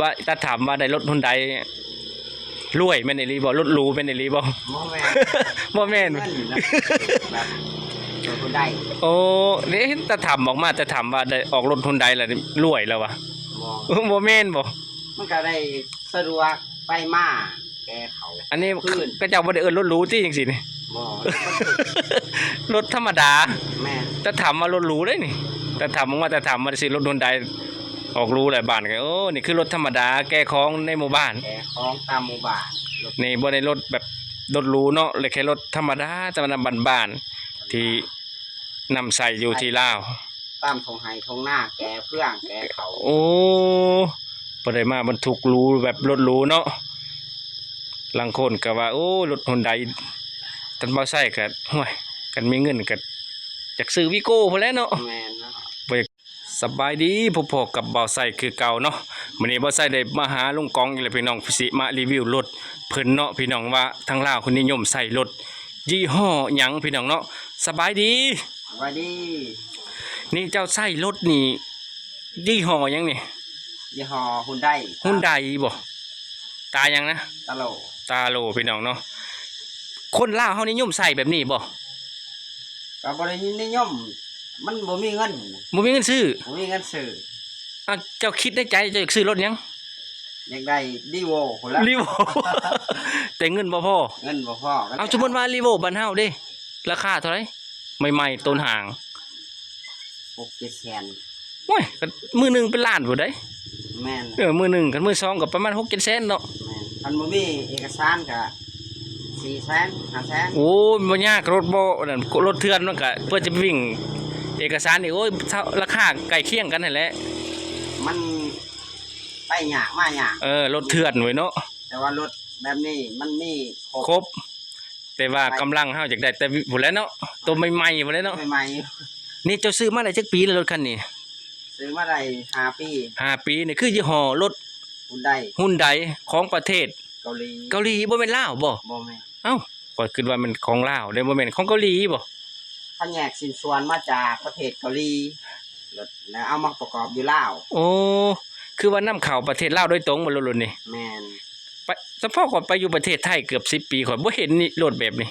ວ່າ ຕາຖາມວ່າໄດ້ລົດຮຸນໄດ ລວຍແມ່ນອີ່ຫຼີບໍ່? ລົດຫຼູແມ່ນອີ່ຫຼີບໍ່? ບໍ່ແມ່ນ ບໍ່ແມ່ນ ເງິນນະ ແບບລົດຮຸນໄດ. ໂອ້ ເດ້ ຕາຖາມອອກມາ ຕາຖາມວ່າໄດ້ອອກລົດຮຸນໄດແລ້ວລວຍແລ້ວວະ? ບໍ່ ບໍ່ແມ່ນບໍ່? ມັນກໍໄດ້ສະດວກໄປມາແກ່ເຂົາ. ອັນນີ້ ຄືນ ເຂົາເຈົ້າບໍ່ໄດ້ເອີ້ນລົດຫຼູຕິ ຈັ່ງຊີ້ນີ້? ບໍ່ ລົດທຳມະດາ. ແມ່ນ ແຕ່ຖາມວ່າລົດຫຼູເດ້ນີ້ ແຕ່ຖາມວ່າ ແຕ່ຖາມວ່າຊິລົດຮຸນໄດອອກຫຼູແຫຼະ ບ້ານກໍ ໂອ້ ນີ້ຄືລົດທຳມະດາແກ່ຂອງໃນໝູ່ບ້ານ ແກ່ຂອງຕາມໝູ່ບ້ານ. ນີ້ບໍ່ໄດ້ລົດແບບລົດຫຼູເນາະ ແລະ ແຄ່ລົດທຳມະດາ ທຳມະດາບ້ານໆ ທີ່ນຳໃຊ້ຢູ່ທີ່ລາວ ຕາມທົ່ງໄຮ່ທົ່ງນາ ແກ່ເຟືອງແກ່ເຂົ້າ. ໂອ້ ບໍ່ໄດ້ມາບັນທຸກຫຼູແບບລົດຫຼູເນາະ. ລາງຄົນກໍວ່າ ໂອ້ ລົດຮຸນໄດ ຄັນບໍ່ໃຊ້ກໍ ໂອ້ຍ ຄັນມີເງິນກໍຢາກຊື້ວີໂກ້ພຸ້ນແຫຼະເນາະ. ແມ່ນເນາະ ບໍ່ຢາກ. ສະບາຍດີ ພົບພໍ້ກັບບ່າວໄຊຄືເກົ່າເນາະ. ມື້ນີ້ບ່າວໄຊໄດ້ມາຫາລຸງກອງອີກແລ້ວພີ່ນ້ອງ ຊິມາຣີວິວລົດເພິ່ນເນາະ ພີ່ນ້ອງ ວ່າທາງລາວເພິ່ນນິຍົມໃຊ້ລົດຍີ່ຫໍ້ຫຍັງ ພີ່ນ້ອງເນາະ. ສະບາຍດີ. ສະບາຍດີ. ນີ້ເຈົ້າໃຊ້ລົດນີ້ຍີ່ຫໍ້ຫຍັງນີ້? ຍີ່ຫໍ້ຮຸນໄດ. ຮຸນໄດບໍ່? ຕາຫຍັງນະ? ຕາໂລ. ຕາໂລ ພີ່ນ້ອງເນາະ. ຄົນລາວເຮົານິຍົມໃຊ້ແບບນີ້ບໍ່? ກໍບໍ່ໄດ້ນິຍົມ ມັນບໍ່ມີເງິນ. ບໍ່ມີເງິນຊື້? ບໍ່ມີເງິນຊື້. ອາ ເຈົ້າຄິດໃນໃຈ ເຈົ້າຢາກຊື້ລົດຫຍັງ? ຢາກໄດ້ຣີໂວພຸ້ນລະ. ຣີໂວ ແຕ່ເງິນບໍ່ພໍ. ເງິນບໍ່ພໍ. ເອົາ ສົມມຸດວ່າຣີໂວບ້ານເຮົາເດ້ ລາຄາເທົ່າໃດ? ໃໝ່ໆ ໂຕນຫາງ ຫົກເຈັດແສນ. ໂອ້ຍ ກໍມື້ໜຶ່ງເປັນລ້ານພຸ້ນໃດ໋. ແມ່ນ. ເອີ ມື້ໜຶ່ງ ຄັນມື້ສອງກໍປະມານຫົກເຈັດແສນເນາະ. ແມ່ນ. ຄັນບໍ່ມີເອກະສານກໍສີ່ແສນ ຫ້າແສນ. ໂອ້ຍ ບໍ່ຍາກ ລົດບໍ່ນັ້ນ ລົດເຖື່ອນມັນກໍ ເພື່ອຈະໄປວິ່ງເອກະສານນີ້ ໂອ້ຍ ລາຄາໃກ້ຄຽງກັນຫັ້ນແຫຼະ. ມັນໄປຍາກມາຍາກ. ເອີ ລົດເຖື່ອນເວີ້ຍເນາະ. ແຕ່ວ່າລົດແບບນີ້ມັນມີຄົບ ຄົບ ແຕ່ວ່າກຳລັງເຮົາຢາກໄດ້ແຕ່ພຸ້ນແຫຼະເນາະ ໂຕໃໝ່ໆ ພຸ້ນແຫຼະເນາະ. ໃໝ່ໆ. ນີ້ເຈົ້າຊື້ມາໄດ້ຈັກປີແລ້ວ ລົດຄັນນີ້? ຊື້ມາໄດ້ຫ້າປີ. ຫ້າປີ. ນີ້ຄືຍີ່ຫໍ້ລົດຮຸນໄດ ຮຸນໄດ ຂອງປະເທດເກົາຫຼີ. ເກົາຫຼີ ບໍ່ແມ່ນລາວບໍ່? ບໍ່ແມ່ນ. ເອົ້າ ຂ້ອຍຄິດວ່າແມ່ນຂອງລາວເດ້ ບໍ່ແມ່ນຂອງເກົາຫຼີບໍ່? ເຂົາແຍກຊິ້ນສ່ວນມາຈາກປະເທດເກົາຫຼີ ແລ້ວເອົາມາປະກອບຢູ່ລາວ. ໂອ້ ຄືວ່ານຳເຂົ້າປະເທດລາວໂດຍຕົງບໍ່ ລົດລຸ້ນນີ້? ແມ່ນ. ໄປ ສະເພາະຂ້ອຍໄປຢູ່ປະເທດໄທເກືອບສິບປີ ຂ້ອຍບໍ່ເຫັນນີ້ ລົດແບບນີ້.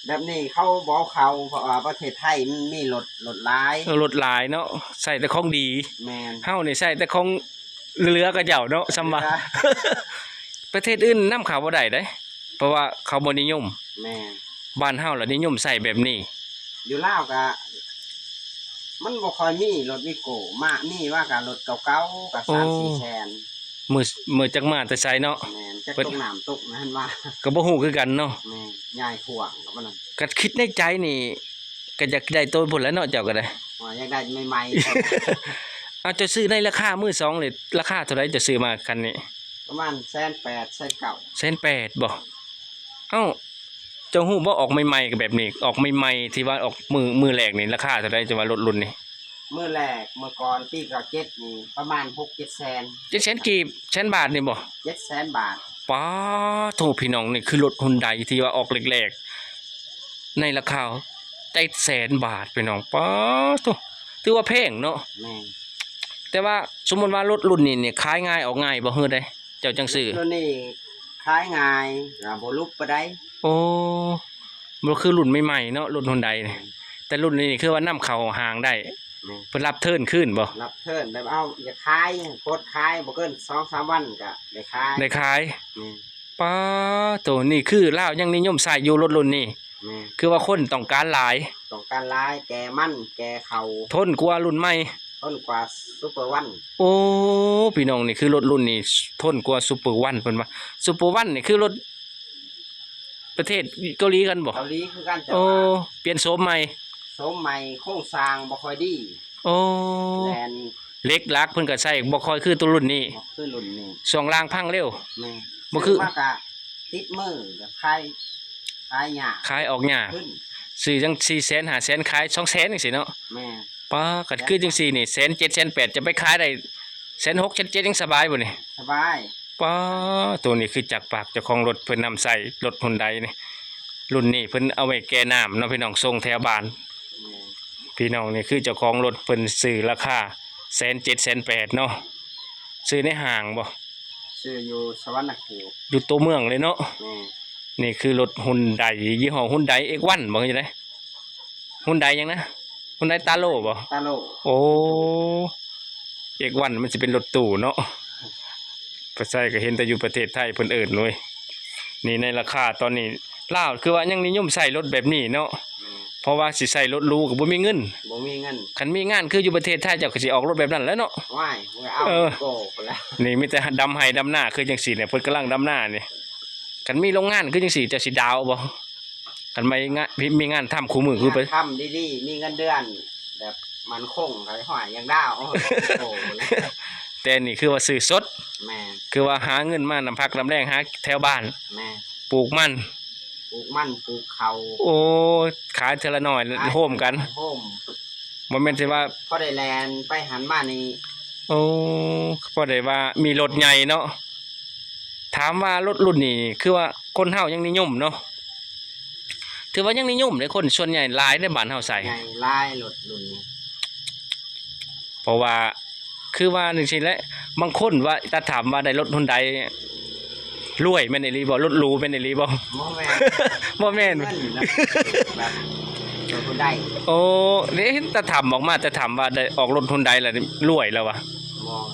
ແບບນີ້ເຂົາບໍ່ເອົາເຂົ້າ ເພາະວ່າປະເທດໄທມັນມີລົດ ລົດຫຼາຍ. ເອີ ລົດຫຼາຍເນາະ ໃຊ້ແຕ່ຂອງດີ. ແມ່ນ. ເຮົານີ້ໃຊ້ແຕ່ຂອງເຫຼືອໆ ເຂົາເຈົ້າເນາະ ສ່ຳວ່າ ເຫຼືອ. ປະເທດອື່ນນຳເຂົ້າບໍ່ໄດ້ເດ້ ເພາະວ່າເຂົາບໍ່ນິຍົມ. ແມ່ນ. ບ້ານເຮົາລະນິຍົມໃຊ້ແບບນີ້. ຢູ່ລາວກະມັນບໍ່ຄ່ອຍມີລົດວີໂກ້ ມາ ມີວ່າກະລົດເກົ່າໆ ກະ ໂອ້ ສາມສີ່ແສນ. ເມື່ອ ເມື່ອຈັກມາແຕ່ໃສເນາະ? ແມ່ນ. ຈັກຕົກນ້ຳຕົກນັ້ນວ່າ ກໍບໍ່ຮູ້ຄືກັນເນາະ. ແມ່ນ. ຍາຍພວງກັບມັນນັ້ນ. ກໍຄິດໃນໃຈນີ້ ກໍຢາກໄດ້ໂຕພຸ້ນແຫຼະເນາະ ເຈົ້າກໍໄດ້. ວ່າຢາກໄດ້ໃໝ່ໆ. ເອົາ ເຈົ້າຊື້ໃນລາຄາມືສອງນີ້ ລາຄາເທົ່າໃດ ເຈົ້າຊື້ມາຄັນນີ້? ປະມານແສນແປດ ແສນເກົ້າ. ແສນແປດບໍ່? ເອົ້າ ເຈົ້າຮູ້ບໍ່ ອອກໃໝ່ໆ ກໍແບບນີ້ ອອກໃໝ່ໆ ທີ່ວ່າອອກມື້ ມື້ແລກນີ້ ລາຄາເທົ່າໃດ ເຈົ້າວ່າລົດລຸ້ນນີ້? ມື້ແລກ ມື້ກ່ອນ ປີເກົ້າເຈັດນີ້ ປະມານຫົກເຈັດແສນ. ເຈັດແສນກີບ ແສນບາດນີ້ບໍ່? ເຈັດແສນບາດ. ປາໂທ້ ພີ່ນ້ອງ ນີ້ຄືລົດຮຸນໄດທີ່ວ່າອອກແລກໆ ໃນລາຄາເຈັດແສນບາດ ພີ່ນ້ອງ. ປາໂທ້ ຖືວ່າແພງເນາະ. ແມ່ນ. ແຕ່ວ່າສົມມຸດວ່າລົດລຸ້ນນີ້ນີ້ ຂາຍງ່າຍອອກງ່າຍບໍ່ ເຮີໃດ ເຈົ້າຈັ່ງຊື້? ລົດນີ້ຂາຍງ່າຍ ກໍບໍ່ຫຼຸບປານໃດ. ໂອ້ ບໍ່ຄືລຸ້ນໃໝ່ໆ ເນາະ ລົດຮຸນໄດນີ້. ແມ່ນ. ແຕ່ລຸ້ນນີ້ຄືວ່ານຳເຂົ້າຫ້າງໄດ້. ແມ່ນ. ເພິ່ນຮັບເທີນຄືນບໍ່? ຮັບເທີນ ແບບເອົາຢາກຂາຍ ກົດຂາຍ ບໍ່ເກີນສອງສາມວັນກໍໄດ້ຂາຍ. ໄດ້ຂາຍ. ແມ່ນ. ປາໂທ້ ນີ້ຄືລາວຍັງນິຍົມໃຊ້ຢູ່ລົດລຸ້ນນີ້. ແມ່ນ. ຄືວ່າຄົນຕ້ອງການຫຼາຍ. ຕ້ອງການຫຼາຍ ແກ່ມັນ ແກ່ເຂົ້າ. ທົນກວ່າລຸ້ນໃໝ່. ທົນກວ່າຊຸບເປີວັນ. ໂອ້ ພີ່ນ້ອງ ນີ້ຄືລົດລຸ້ນນີ້ທົນກວ່າຊຸບເປີວັນ ເພິ່ນວ່າ. ຊຸບເປີວັນນີ້ຄືລົດປະເທດເກົາຫຼີກັນບໍ່? ເກົາຫຼີຄືກັນ. ໂອ້ ແຕ່ວ່າປ່ຽນໂສມໃໝ່. ໂສມໃໝ່ ໂຄງສ້າງບໍ່ຄ່ອຍດີ. ໂອ້ ແມ່ນ. ເຫຼັກຫຼັກເພິ່ນກໍໃຊ້ບໍ່ຄ່ອຍຄືໂຕລຸ້ນນີ້. ບໍ່ຄືລຸ້ນນີ້. ຊ່ວງລ່າງພັງເລັວ. ແມ່ນ. ບໍ່ຄື ຊື້ມາກະຕິດມື ກໍຂາຍ ຂາຍຍາກ ຂາຍອອກຍາກ. ຊື້ຈັ່ງສີ່ແສນ ຫ້າແສນ ຂາຍສອງແສນ ຈັ່ງຊີ້ເນາະ. ແມ່ນ. ປາ ຄັນຄືຈັ່ງຊີ້ນີ້ ແສນເຈັດ ແສນແປດ ຈະໄປຂາຍໄດ້ແສນຫົກ ແສນເຈັດ ຍັງສະບາຍບໍ່ນີ້? ສະບາຍ. ປາ ໂຕນີ້ຄືຈາກປາກເຈົ້າຂອງລົດ ເພິ່ນນຳໃຊ້ລົດຮຸນໄດນີ້. ລຸ້ນນີ້ເພິ່ນເອົາໄວ້ແກ່ນ້ຳເນາະ ພີ່ນ້ອງ ສົ່ງແຖວບ້ານ. ແມ່ນ. ພີ່ນ້ອງ ນີ້ຄືເຈົ້າຂອງລົດ ເພິ່ນຊື້ລາຄາແສນເຈັດ ແສນແປດ ເນາະ. ຊື້ໃນຫ້າງບໍ່? ຊື່ຢູ່ສະຫວັນນະເຂດ ຢູ່ຕົວເມືອງເລີຍເນາະ. ແມ່ນ. ນີ້ຄືລົດຮຸນໄດ ຍີ່ຫໍ້ຮຸນໄດ ເອັກວັນ ບໍ່ ຄືຈັ່ງໃດ? ຮຸນໄດຫຍັງນະ? ຮຸນໄດຕາໂລ່ບໍ່? ຕາໂລ່. ໂອ້ ເອັກວັນ ມັນຊິເປັນລົດຕູ້ເນາະ. ປະໄຊກໍເຫັນແຕ່ຢູ່ປະເທດໄທເພິ່ນເອີ້ນເວີຍ. ນີ້ໃນລາຄາຕອນນີ້ ລາວຄືວ່າຍັງນິຍົມໃຊ້ລົດແບບນີ້ເນາະ. ແມ່ນ. ເພາະວ່າຊິໃຊ້ລົດຫຼູກໍບໍ່ມີເງິນ. ບໍ່ມີເງິນ. ຄັນມີງານຄືຢູ່ປະເທດໄທ ເຈົ້າກໍຊິອອກລົດແບບນັ້ນແຫຼະເນາະ. ວ້າຍ ໄປເອົາ ເອີ ໂກ້ພຸ້ນແຫຼະ. ນີ້ມີແຕ່ດຳໄຮ່ດຳນາຄືຈັ່ງຊີ້ນີ້ ເພິ່ນກຳລັງດຳນານີ້. ຄັນມີໂຮງງານຄືຈັ່ງຊີ້ ເຈົ້າຊິດາວບໍ່? ຄັນໄປງານ ມີງານທຳຄູ່ມື້ຄືໄປ ງານທຳດີໆ ມີເງິນເດືອນແບບໝັ້ນຄົງ ກໍຫ້ອຍ ຢາກດາວ. ໂອ້ ແຕ່ນີ້ຄືວ່າຊື້ສົດ. ແມ່ນ. ຄືວ່າຫາເງິນມານຳພັກນຳແລງ ຫາແຖວບ້ານ. ແມ່ນ. ປູກມັນ ປູກມັນ ປູກເຂົ້າ. ໂອ້ ຂາຍເທື່ອລະໜ້ອຍ ຂາຍໂຮມກັນ ໂຮມ. ບໍ່ແມ່ນຊິວ່າພໍໄດ້ແລ່ນໄປຫັ້ນມານີ້. ໂອ້ ພໍໄດ້ວ່າມີລົດໃຫຍ່ເນາະ. ຖາມວ່າລົດລຸ້ນນີ້ ຄືວ່າຄົນເຮົາຍັງນິຍົມເນາະ. ຖືວ່າຍັງນິຍົມເດ້ ຄົນສ່ວນໃຫຍ່ຫຼາຍໃນບ້ານເຮົາໃຊ້ ໃຫຍ່ຫຼາຍລົດລຸ້ນນີ້. ເພາະວ່າຄືວ່າຈັ່ງຊີ້ແຫຼະ ບາງຄົນວ່າ ຖ້າຖາມວ່າໄດ້ລົດຮຸນໄດ ລວຍແມ່ນອີ່ຫຼີບໍ່? ລົດຫຼູແມ່ນອີ່ຫຼີບໍ່? ບໍ່ແມ່ນ. ບໍ່ແມ່ນ. ເງິນນະ ແບບລົດຮຸນໄດ. ໂອ້ ເດ້ ແຕ່ຖາມອອກມາ ແຕ່ຖາມວ່າໄດ້ອອກລົດຮຸນໄດແລ້ວລວຍແລ້ວວະ?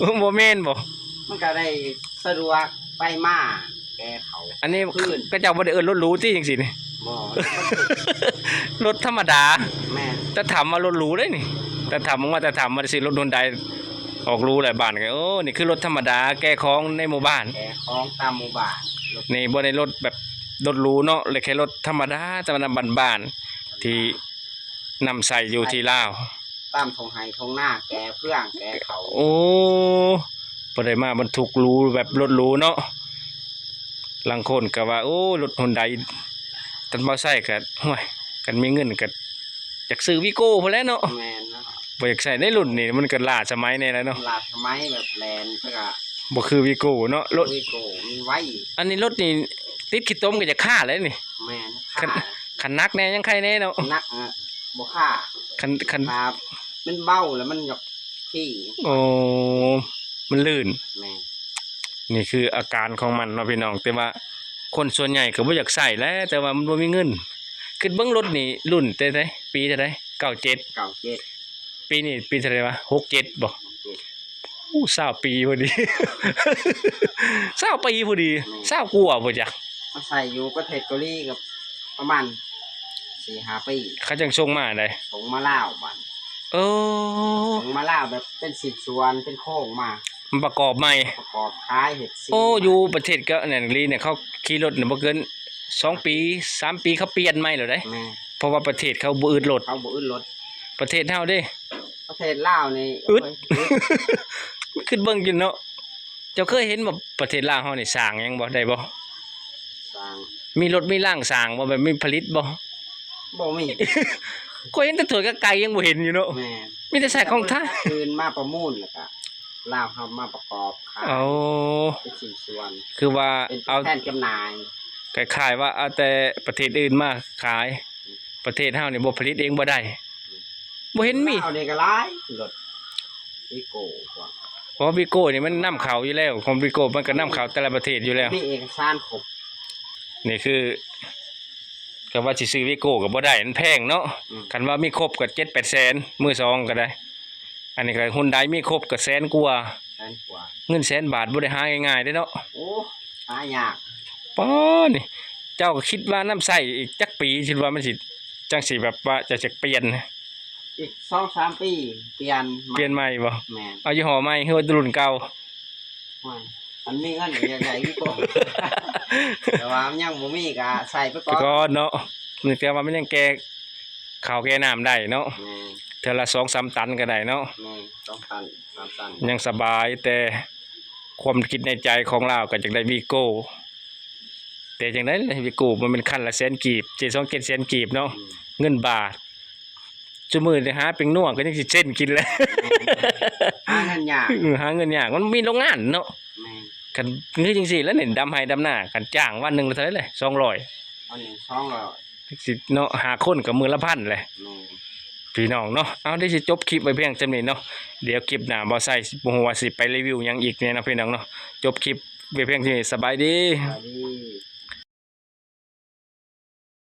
ບໍ່. ບໍ່ແມ່ນບໍ່? ມັນກໍໄດ້ສະດວກໄປມາແກ່ເຂົາ. ອັນນີ້ ຄື ເຂົາເຈົ້າບໍ່ໄດ້ເອີ້ນລົດຫຼູຕິ ຈັ່ງຊີ້ນີ້? ບໍ່. ລົດທຳມະດາ. ແມ່ນ. ແຕ່ຖາມວ່າລົດຫຼູເດ້ນີ້ ແຕ່ຖາມວ່າ ແຕ່ຖາມວ່າຊິລົດຮຸນໄດອອກຫຼູແຫຼະ ບ້ານກໍ ໂອ້ ນີ້ຄືລົດທຳມະດາແກ່ຂອງໃນໝູ່ບ້ານ ແກ່ຂອງຕາມໝູ່ບ້ານ. ນີ້ບໍ່ໄດ້ລົດແບບລົດຫຼູເນາະ ແລະ ແຄ່ລົດທຳມະດາ ທຳມະດາບ້ານໆ ທີ່ນຳໃຊ້ຢູ່ທີ່ລາວ. ຕາມທົ່ງໄຮ່ທົ່ງນາ ແກ່ເຟືອງແກ່ເຂົ້າ. ໂອ້ ບໍ່ໄດ້ມາບັນທຸກຫຼູແບບລົດຫຼູເນາະ. ລາງຄົນກໍວ່າ ໂອ້ ລົດຮຸນໄດ ທ່ານບໍ່ໃຊ້ກໍ ໂອ້ຍ ຄັນມີເງິນກໍຢາກຊື້ວີໂກ້ພຸ້ນແຫຼະເນາະ. ແມ່ນເນາະ. ບໍ່ຢາກໃຊ້ໃນລຸ້ນນີ້ ມັນກໍລ້າສະໄໝແດ່ແຫຼະເນາະ. ລ້າສະໄໝ ແບບແລ່ນກໍບໍ່ຄືວີໂກ້ເນາະ. ລົດວີໂກ້ມັນໄວ. ອັນນີ້ລົດນີ້ຕິດຂີ້ຕົມກໍຢາກຄ້າແລ້ວນີ້. ແມ່ນ. ຄັນ ຄັນໜັກແດ່ຍັງໄຄແດ່ເນາະ. ໜັກ ບໍ່ຄ້າ. ຄັນ ຄັນ ຖ້າມັນເບົາແລ້ວມັນຢາກຂີ່. ໂອ້ ມັນລື່ນ. ແມ່ນ. ນີ້ຄືອາການຂອງມັນເນາະພີ່ນ້ອງ ແຕ່ວ່າຄົນສ່ວນໃຫຍ່ກໍບໍ່ຢາກໃຊ້ແຫຼະ ແຕ່ວ່າມັນບໍ່ມີເງິນ. ຄິດເບິ່ງລົດນີ້ລຸ້ນແຕ່ໃດ ປີເທົ່າໃດ? ເກົ້າເຈັດ. ເກົ້າເຈັດ. ປີນີ້ປີເທົ່າໃດວະ? ຫົກເຈັດບໍ່? ຫົກເຈັດ. ໂອ້ ຊາວປີພໍດີ ຊາວປີພໍດີ. ແມ່ນ. ຊາວກວ່າບໍ່ຈັກ. ມາໃຊ້ຢູ່ປະເທດເກົາຫຼີກໍປະມານສີ່ຫ້າປີ ເຂົາຈັ່ງສົ່ງມາໃດ໋. ສົ່ງມາລາວບາດ. ເອີ ສົ່ງມາລາວແບບເປັນຊິ້ນສ່ວນ ເປັນໂຄງມາ ມາປະກອບໃໝ່ ປະກອບຂາຍ ເຮັດສີ. ໂອ້ ຢູ່ປະເທດເກົາຫຼີນີ້ ເຂົາຂີ່ລົດນີ້ບໍ່ເກີນສອງປີ ສາມປີ ເຂົາປ່ຽນໃໝ່ແລ້ວເດ້. ແມ່ນ. ເພາະວ່າປະເທດເຂົາບໍ່ອຶດລົດ. ເຂົາບໍ່ອຶດລົດ. ປະເທດເຮົາເດ້ ປະເທດລາວນີ້ ອຶດ. ໂອ້ຍ ຄິດເບິ່ງຢູ່ເນາະ. ເຈົ້າເຄີຍເຫັນບໍ່ ປະເທດລາວເຮົານີ້ສ້າງຫຍັງບໍ່ ໄດ້ບໍ່? ສ້າງ ມີລົດມີລາງສ້າງບໍ່ ແບບມີຜະລິດບໍ່? ບໍ່ມີ. ຂ້ອຍເຫັນແຕ່ຖ້ວຍກັບໄກ່ ຍັງບໍ່ເຫັນຢູ່ເນາະ. ແມ່ນ. ມີແຕ່ໃຊ້ຂອງໄທ. ອື່ນມາປະມູນ ແລ້ວກະລາວເຮົາມາປະກອບຂາຍ. ໂອ້ ເປັນຊິ້ນສ່ວນ ຄືວ່າເອົາແທນຈຳໜ່າຍ. ຄ້າຍໆວ່າເອົາແຕ່ປະເທດອື່ນມາຂາຍ ປະເທດເຮົານີ້ບໍ່ຜະລິດເອງບໍ່ໄດ້. ບໍ່ເຫັນມີ. ລາວນີ້ກໍຫຼາຍລົດວີໂກ້ພວກ. ເພາະວີໂກ້ນີ້ມັນນຳເຂົ້າຢູ່ແລ້ວ ຂອງວີໂກ້ມັນກໍນຳເຂົ້າແຕ່ລະປະເທດຢູ່ແລ້ວ. ມີເອກະສານຄົບ. ນີ້ຄື ກໍວ່າຊິຊື້ວີໂກ້ກໍບໍ່ໄດ້ ມັນແພງເນາະ. ອືມ. ຄັນວ່າມີຄົບກໍເຈັດແປດແສນ ມືສອງກໍໄດ້. ອັນນີ້ກໍຮຸນໄດມີຄົບກໍແສນກວ່າ. ແສນກວ່າ. ເງິນແສນບາດບໍ່ໄດ້ຫາງ່າຍໆເດ້ເນາະ. ໂອ້ ຫາຍາກ. ປ້າ ນີ້ ເຈົ້າກໍຄິດວ່ານຳໃຊ້ອີກຈັກປີ ຄິດວ່າມັນຊິ ຈັ່ງຊິແບບວ່າຈະ ຈະປ່ຽນ? ອີກສອງສາມປີປ່ຽນ. ປ່ຽນໃໝ່ບໍ່? ແມ່ນ. ເອົາຍີ່ຫໍ້ໃໝ່ ຫຼືວ່າລຸ້ນເກົ່າ? ໂອ້ຍ ຄັນມີເງິນກໍຢາກໄດ້ຄືເກົ່າ ແຕ່ວ່າມັນຍັງບໍ່ມີກໍໃຊ້ໄປກ່ອນ ໄປກ່ອນເນາະ. ແຕ່ວ່າມັນຍັງແກ່ເຂົ້າແກ່ນ້ຳໄດ້ເນາະ. ແມ່ນ. ເທື່ອລະສອງສາມຕັນກໍໄດ້ເນາະ. ແມ່ນ ສອງຕັນ ສາມຕັນ ຍັງສະບາຍ. ແຕ່ຄວາມຄິດໃນໃຈຂອງລາວກໍຢາກໄດ້ວີໂກ້ ແຕ່ຈັ່ງໃດລະ ວີໂກ້ມັນແມ່ນຄັນລະແສນກີບ ເຈັດ ສອງ ເຈັດແສນກີບເນາະ. ອືມ. ເງິນບາດ ຊຸມື້ນີ້ຫາແປ້ງນົວກໍຍັງຊິເຊັນກິນແຫຼະ. ຫາເງິນຍາກ. ເອີ ຫາເງິນຍາກ ມັນມີໂຮງງານເນາະ. ແມ່ນ. ຄັນຄືຈັ່ງຊີ້ແຫຼະນີ້ ດຳໄຮ່ດຳນາ ຄັນຈ້າງວັນໜຶ່ງລະເທົ່າໃດລະ? ສອງຮ້ອຍ. ວັນໜຶ່ງສອງຮ້ອຍ. ຊິເນາະ ຫ້າຄົນກໍມື້ລະພັນແຫຼະ. ແມ່ນ. ພີ່ນ້ອງເນາະ ເອົາ ດຽວຊິຈົບຄລິບໄວ້ພຽງສ່ຳນີ້ເນາະ. ດຽວຄລິບໜ້າບ່າວໄຊຊິ ບໍ່ຮູ້ວ່າຊິໄປຣີວິວຫຍັງອີກແດ່ເນາະ ພີ່ນ້ອງເນາະ. ຈົບຄລິບ ເວຍພຽງທີ່ນີ້ ສະບາຍດີ.